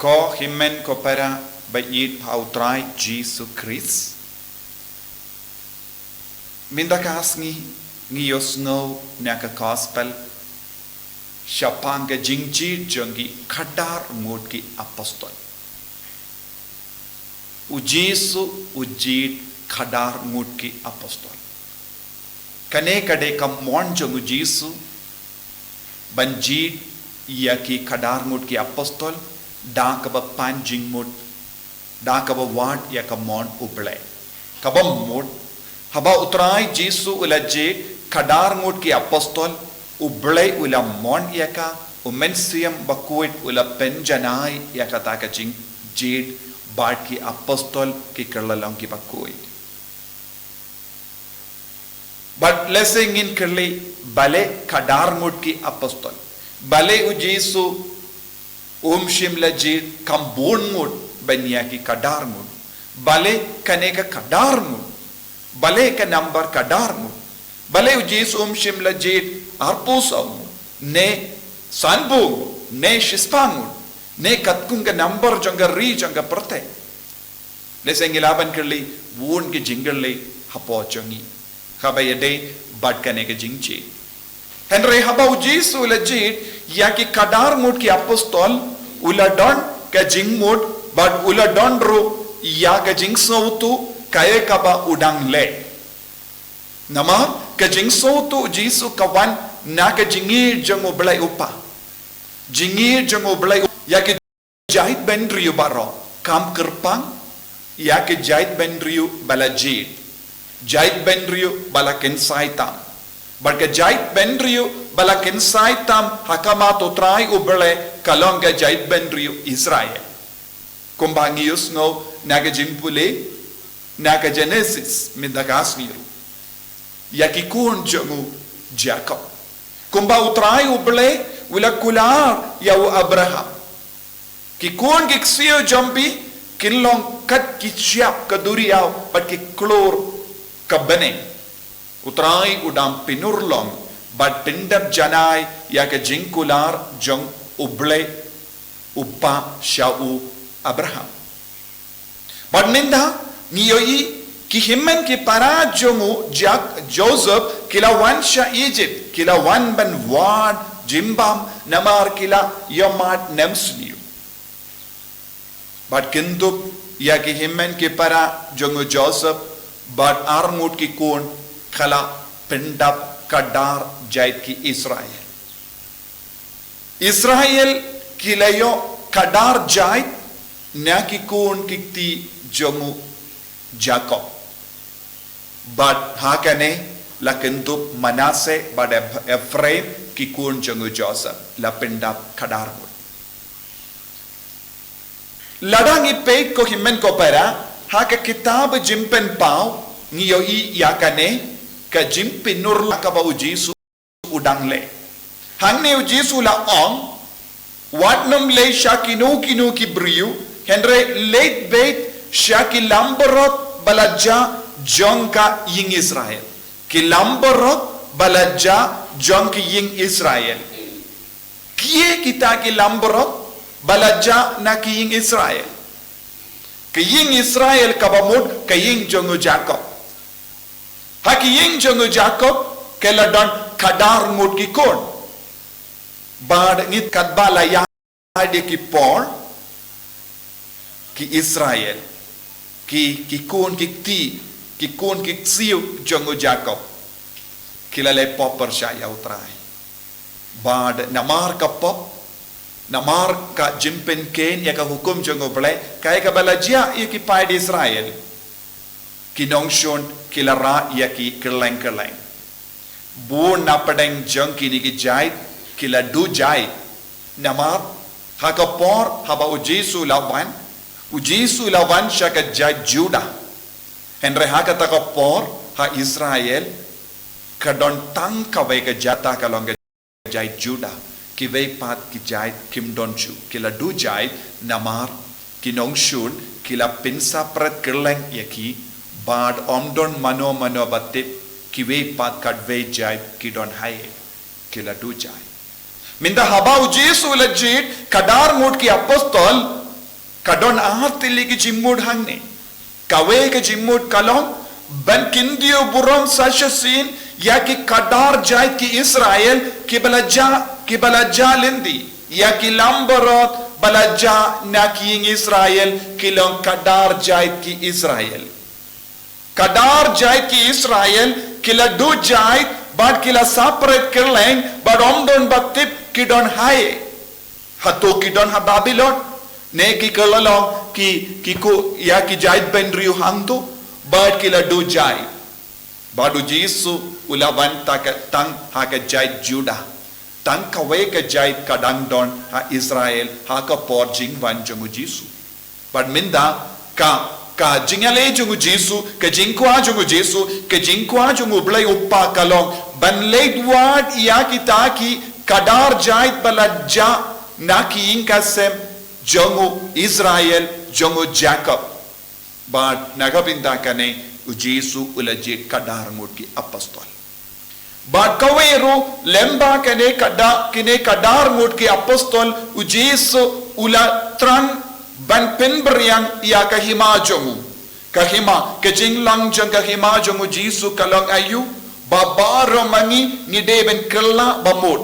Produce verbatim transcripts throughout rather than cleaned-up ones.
Ko hynmen ko para ba ïeit ha u Trai Jisu Khrist. Mynta ka sngi ngi ïohsngew na ka gospel shaphang ka jingjied jong ki khadar ngut ki apostol. U Jisu u jied khadar ngut ki apostol. Kane ka dei ka mon jong u Jisu ban jied ïa ki khadar ngut ki apostol da kaba pan jingmut, da kaba wad ïa ka mon U Blei. Kaba mut, haba u Trai Jisu u la jied khadar ngut ki apostol, U Blei u la mon ïa ka, U Mynsiem Bakhuid u la pynjanai ïa kata ka jingjied bad ki apostol ki kylla long kiba khuid. Bad lehse ngin kylli, balei khadar ngut ki apostol? Balei u Jisu um shym la jied kham bun ngut ban ïa ki khadar ngut? Balei kane ka khadar ngut? Balei ka nambar khadar ngut? Balei u Jisu um shym la jied arphew saw ngut, ne sanphew ngut, ne shispah ngut, ne katkum ka nambar jong ka ri jong ka pyrthei? Lehse ngi lah ban kylli bun ki jingkylli hapoh jong ngi kaba ïadei bad kane ka jingjied. Hynrei haba u Jisu u la jied ïa ki khadar ngut ki apostol, u la don ka jingmut bad u la don ruh ïa ka jingsngewthuh kaei kaba u dang leh. Namar ka jingsngewthuh u Jisu ka wan na ka jingïeit jong U Blei U Kpa. Jingïeit jong U Blei ïa ki jaitbynriew baroh kam kyrpang ïa ki jaitbynriew ba la jied, jaitbynriew ba la kynsai tam. Bad ka jaitbynriew ba la kynsai tam ha khmat u Trai U Blei ka long ka jaitbynriew Israel. Kumba ngi ïohsngew na ka jingpule na ka Genesis mynta ka sngi ruh, ïa ki khun jong u Jakob. Kumba u Trai U Blei u la kular ïa u Abraham, ki khun ki ksiew jong phi kin long kat ki shyiap ka duriaw bad ki khlur ka bneng. U Trai u dang pynurlong bad pyndep janai ïa ka jingkular jong U Blei U Kpa sha u Abraham. Bad mynta ngi ïohi ki hynmen ki para jong u Jak-, Joseph ki la wan sha Egypt, ki la wan ban wad jingbam namar ki la ïohmad nemsniew. Bad kyndup ïa ki hynmen ki para jong u Joseph bad arngut ki khun ka la pyndap khadar jait ki Israel. Israel ki la ïoh khadar jait na ki khun ki kti jong u Jakob. Bad ha kane la kyndup Manasseh bad Eph-, Ephraim ki khun jong u Joseph la pyndap khadar ngut. Lada ngi peit ko hynmen ko para ha ka kitab Jingpynpaw ngi ïohi ïa kane ka jingpynurlong kaba u Jisu u dang leh. Hangne u Jisu la ong, wat nym leit sha kino kino ki briew, hynrei leit beit sha ki lambarot ba la jah jong ka ïing Israel. Ki lambarot ba la jah jong ki ïing Israel. Kiei kita ki lambarot ba la jah na ki ïing Israel? Ki ïing Israel kaba mut ki ïing jong u Jakob. Ha ki ïing jong u Jakob ki la don khadar ngut ki khun. Bad ngi katba la ïaid ïa ki por, ki Israel, ki, ki khun ki kti, ki khun ki ksiew jong u Jakob ki la leh pop pyrshah ïa u Trai. Bad namar ka pop, namar ka jingpynkheiñ ïa ka hukum jong u Blei, kaei kaba la jia ïa ki paid Israel? Ki nongshun ki la rah ïa ki kylleng kylleng. Bun na pdeng jong kine ki jait ki la duh jait. Namar ha ka por haba u Jisu la wan, u Jisu la wan sha ka jait Judah. Hynrei ha kata ka por ha Israel ka don tang kawei ka jait, ka long ka jait Judah. Kiwei pat ki jait kim don shuh, ki la duh jait namar ki nongshun ki la pynsapret kylleng ïa ki, bad ym don mano mano ba tip kiwei pat katwei jait ki don haei. Ki la duh jait. Mynta haba u Jisu u la jied khadar ngut ki apostol, Ka don ar tylli ki jingmut hangne. Kawei ka jingmut ka long, ban kyntiew burom sa shisien ïa ki kadar jait ki Israel kiba la jah, kiba la jah lynti, ïa ki langbrot ba la jah na ki ïing Israel, ki long kadar jait ki Israel. Kadar jait ki Israel ki la duh jait, bad ki la sapret kylleng, bad ym don ba tip ki don haei. Hato ki don ha Babilon? Ne ki kylla long ki, ki kuh ïa ki jait bynriew hangto, bad ki la duh jait. Bad U Jisu u la wan tang ha ka, tang ha ka jait Juda. Tang kawei ka jait ka dang don ha Israel ha ka por jingwan jong U Jisu. Bad mynta ka, ka jingïaleh jong U Jisu, ka jingkwah jong U Jisu, ka jingkwah jong U Blei U Kpa ka long ban leit wad ïa kita ki kadar jait ba la jah na ki ïing ka sem jong U Israel, jong U Jakob. Bad na ka bynta kane U Jisu u la jied kadar ngut ki apostol. Bad kawei ruh lyngba kane kadar, kine kadar ngut ki apostol, U Jisu u la thrang ban pynbiang ïa ka hima jong u. Ka hima, ka jinglong jong ka hima jong U Jisu ka long aïu, ba baroh ma ngi ngi dei ban kylla ba mut.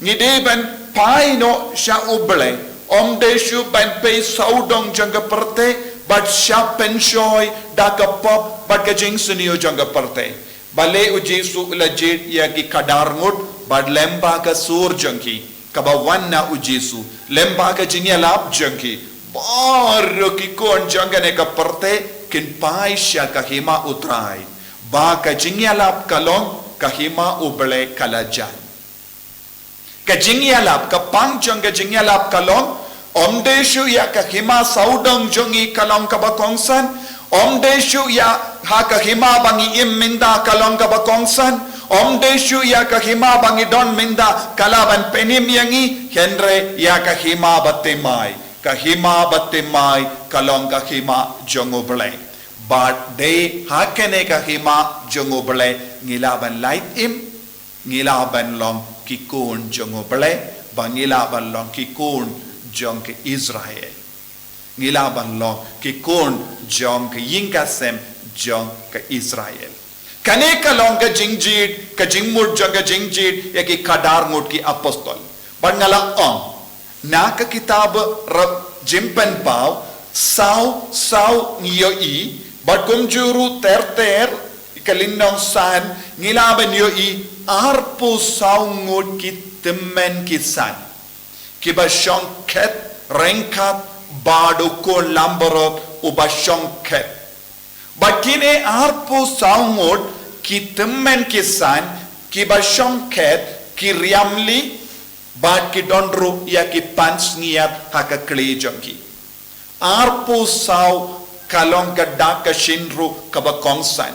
Ngi dei ban phai noh sha U Blei. Ym dei shuh ban pei sawdong jong ka pyrthei, bad shah pynshoi da ka pop bad ka jingsniew jong ka pyrthei. Balei U Jisu u la jied ïa ki kadar ngut, bad lyngba ka sur jong ki, kaba wan na U Jisu, lyngba ka jingïalap jong ki, baroh ki khun jong kane ka pyrthei kin phai sha ka hima U Trai. Ba ka jingïalap ka long, ka hima U Blei ka la jan. Ka jingïalap, ka pang jong ka jingïalap ka long, ym dei shuh ïa ka hima sawdong jong ngi ka long kaba kongsan, ym dei shuh ïa ha ka hima ba ngi im mynta ka long kaba kongsan, ym dei shuh ïa ka hima ba ngi don mynta ka lah ban pynim ïa ngi, hynrei ïa ka hima bathymmai, ka hima bathymmai ka long ka hima jong U Blei. Bad dei ha kane ka hima jong U Blei ngi lah ban lait im, ngi lah ban long ki khun jong U Blei, ba ngi lah ban long ki khun jong ka Israel. Ngi lah ban long ki khun jong ka ïing ka sem jong ka Israel. Kane ka long ka jingjied, ka jingmut jong ka jingjied ïa ki kadar ngut ki apostol. Bad nga la ong, na ka kitab Jingpynpaw saw saw ngi ïohi, bad kumjuh ruh ter ter ka lynnong san, ngi lah ban ïohi arphew saw ngut ki tymmen ki san, kiba shong khet ryngkat bad u khun langbrot uba shong khet. Bad kine arphew saw ngut ki tymmen ki san, kiba shong khet, ki riam lieh, bad ki don ruh ïa ki pansngiat ha ka khlieh jong ki. Arphew saw ka long ka dak ka shin ruh kaba kongsan.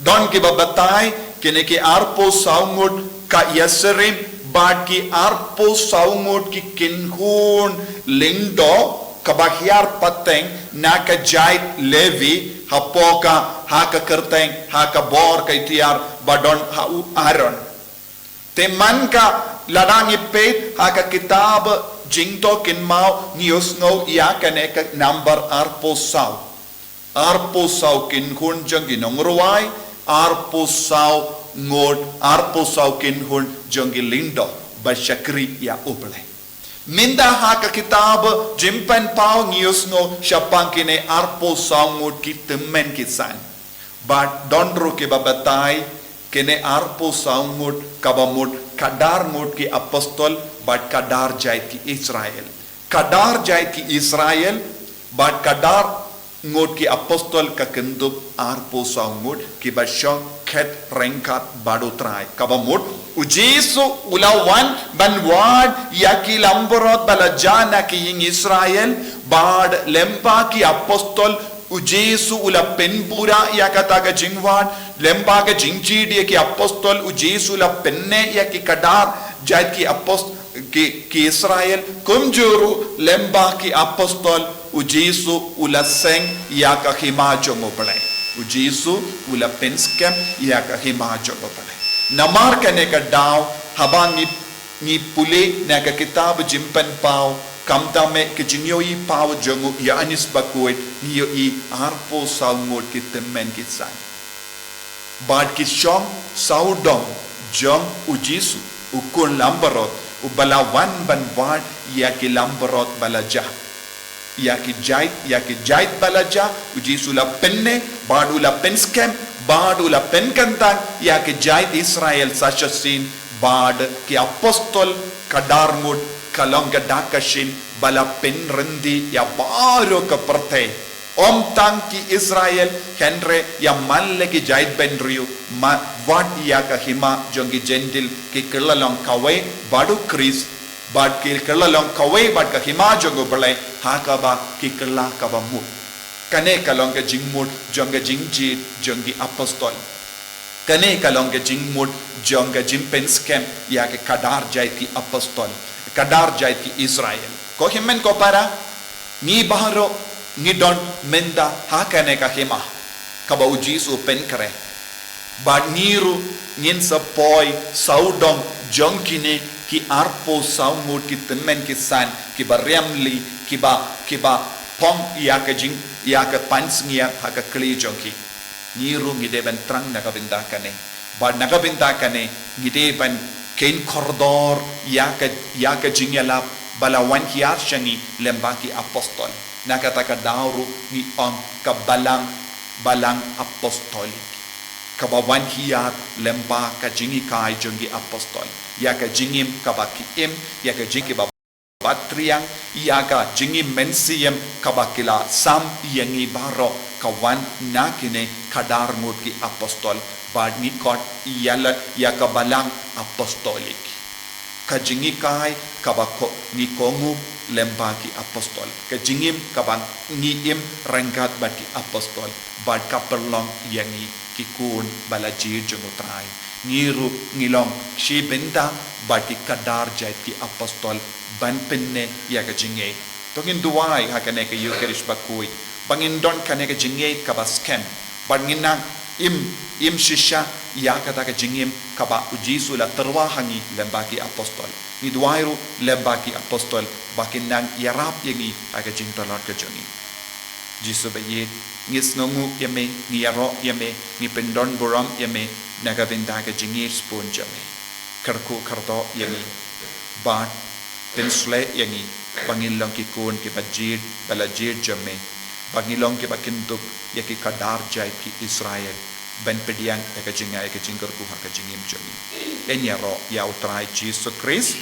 Don kiba batai, kine ki arphew saw ngut ka ïasyriem, bad ki arphew saw ngut ki kynhun lyngdoh, kaba hiar pateng na ka jait Levi, hapoh ka, ha ka kyrteng, ha ka bor ka itiar ba don ha u Aaron. Te man ka, lada ngi peit ha ka kitab Jingthoh Kynmaw, ngi ïohsngew ïa kane ka number arphew saw. Arphew saw kynhun jong ki nongrwai, arphew saw ngut, arphew saw kynhun jong ki lyngdoh ba shakri ïa U Blei. Mynta ha ka kitab Jingpynpaw ngi ïohsngew shaphang kine arphew saw ngut ki tymmen ki san. Bad don ruh kiba batai, kine arphew saw ngut kaba mut kadar ngut ki apostol, bad kadar jait ki Israel. Kadar jait ki Israel, bad kadar ngut ki apostol ka kyndup arphew saw ngut kiba shong khet ryngkat bad U Trai. Kaba mut, U Jisu u la wan ban wad ïa ki langbrot ba la jah na ki ïing Israel, bad lyngba ki apostol, U Jisu u la pynbura ïa kata ka jingwad, lyngba ka jingjied ïa ki apostol, U Jisu u la pynneh ïa ki kadar jait ki apost-, ki, ki Israel, kumjuh ruh lyngba ki apostol, U Jisu u la seng ïa ka hima jong U Blei. U Jisu u la pynskhem ïa ka hima jong U Blei. Namar kane ka daw, haba ngi, ngi pule na ka kitab Jingpynpaw, Khamtam eh ki jingïohi paw jong u Ïoannis Bakhuid, ngi ïohi arphew saw ngut ki tymmen ki san. Bad ki shong sawdong jong u Jisu, u khun langbrot, uba la wan ban wad ïa ki langbrot ba la jah. Ïa ki jait, ïa ki jait ba la jah, u Jisu u la pynneh, bad u la pynskhem, bad u la pynkyntang ïa ki jait Israel sa shisien, bad ki apostol khadar ngut, ka long ka dak ka shin ba la pynryndi ïa baroh ka pyrthei. Ym tang ki Israel, hynrei ïa man la ki jaitbynriew, ma wat ïa ka hima jong ki Jentil, ki kylla long kawei bad u Khrist, bad ki kylla long kawei bad ka hima jong u Blei, ha kaba ki kylla kaba mut. Kane ka long ka jingmut jong ka jingjied jong ki apostol. Kane ka long ka jingmut jong ka jingpynskhem ïa ki khadar jait ki apostol, khadar jait ki Israel. Ko hynmen ko para, ngi baroh ngi don mynta ha kane ka hima kaba u Jisu u pynkhreh. Bad ngi ruh ngin sa poi sawdong jong kine ki arphew saw ngut ki tymmen ki san, kiba riam lei, kiba, kiba phong ïa ka jing, ïa ka pansngiat ha ka khlieh jong ki. Ngi ruh ngi dei ban thrang na ka bynta kane. Bad na ka bynta kane, ngi dei ban kheiñ kordor ïa ka, ïa ka jingïalap ba la wan hiar sha ngi lyngba ki apostol. Na kata ka daw ruh ngi ong ka balang, balang apostolik, kaba wan hiar lyngba ka jinghikai jong ki apostol. Ïa ka jingim kaba ki im, ïa ka jingim kiba bat triang, ïa ka jingim mynsiem kaba ki la sam ïa ngi baroh, ka wan na kine khadar ngut ki apostol. Bad ngi khot ïa la, ïa ka balang apostolik. Ka jinghikai kaba ko, ngi kohnguh lyngba ki apostol. Ka jingim kaba ngi im ryngkat bad ki apostol. Bad ka pynlong ïa ngi ki khun ba la jied jong u Trai. Ngi ruh ngi long shi bynta bad ki khadar jait ki apostol ban pynneh ïa ka jingngeit. To ngin duwai ha kane ka Ïukharist bakhuid ba ngin don kane ka jingngeit kaba skhem, bad ngin nang im, im shisha ïa kata ka jingim kaba u Jisu u la tyrwa ha ngi lyngba ki apostol. Ngi duwai ruh lyngba ki apostol ba kin nang ïarap ïa ngi ha ka jingtlot ka jong ngi. Jisu ba ïeit, ngi sngewnguh ïa me, ngi ïaroh ïa me, ngi pyndonburom ïa me na ka bynta ka jingngeit shibun jong me. Kyrkhu kyrdoh ïa ngi, bad pynshlei ïa ngi ba ngin long ki khun kiba jied, ba la jied jong me, ba ngin long kiba kyndup ïa ki khadar jait ki Israel, ban pdiang ïa ka jingaiei ka jingkyrkhu ha ka jingim jong ngi. Ngin ïaroh ïa u Trai Jisu Khrist.